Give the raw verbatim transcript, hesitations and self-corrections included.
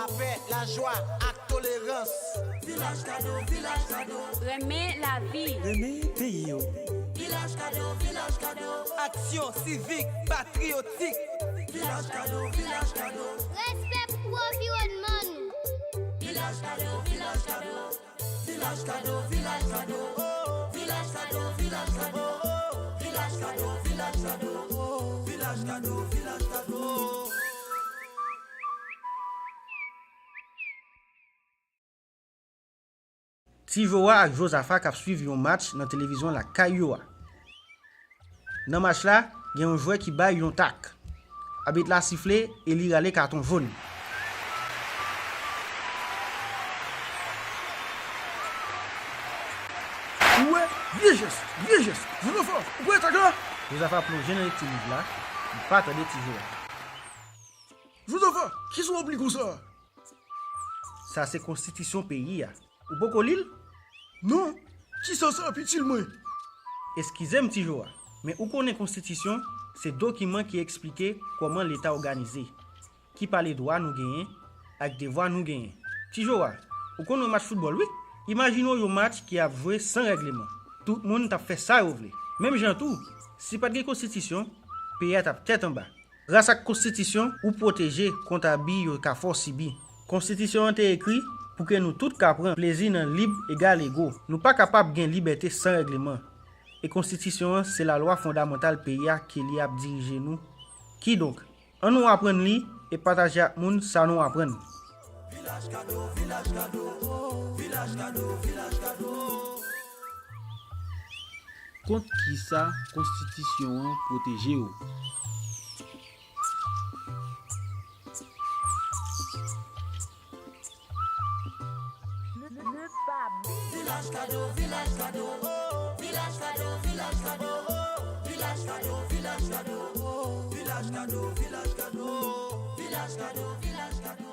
Lapè, lajwa ak tolerans. Vilaj Kado, Vilaj Kado. Renmen lavi. Renmen peyi w. Vilaj Kado, Vilaj Kado. Aksyon sivik, patriyotik. Vilaj Kado, Vilaj Kado. Respè pou anviwònman nou. Vilaj Kado, Vilaj Kado. Vilaj Kado, Vilaj Kado. Vilaj Kado, Vilaj Kado. Vilaj Kado, Vilaj Kado. Vilaj Kado, Vilaj Kado. Ti Jowa ak Jozafa k ap swiv yon match nan televizyon lakay yo a. Nan match la, gen yon jwè ki bay yon tak. Abit la sifle e li rale katon jòn. Ou wè, vye jès, vye jès. Jozafa, ou wè tak la? Jozafa plonje nan lekti liv la, li pa tande Ti Jowa. Jozafa, kisa w ap li konsa? Sa se konstitisyon peyi a. Ou poko li l? Non. Kisa sa ap itil mwen? Eskize m, Ti Jowa, men ou konnen konstitisyon se dokiman ki eksplike kòman Leta òganize, ki pale dwa nou genyen ak devwa nou genyen. Ti Jowa, ou konn wè match foutbòl, wi. Imajine w yon match ki ap jwe san règleman. Tout moun t ap fè sa yo vle. Menm jan tou, si pa t gen konstitisyon, peyi a t ap tèt anba. Gras ak konstitisyon, ou pwoteje kont abi yo ka fè w sibi. Konstitisyon an te ekri pou ke nou tout ka pran plezi nan lib egal ego. Nou pa kapab gen libète san règleman. E konstitisyon an se lalwa fondamantal peyi a ke li ap dirije nou. Kidonk, ann nou aprann li e pataje ak moun sa nou aprann. Vilaj Kado, Vilaj Kado, Vilaj Kado, Vilaj Kado. Kont kisa konstitisyon an pwoteje w? Vilaj Kado, Vilaj Kado, Vilaj Kado, Vilaj Kado, Vilaj Kado, Vilaj Kado, Vilaj Kado, Vilaj Kado, Vilaj Kado, Vilaj Kado.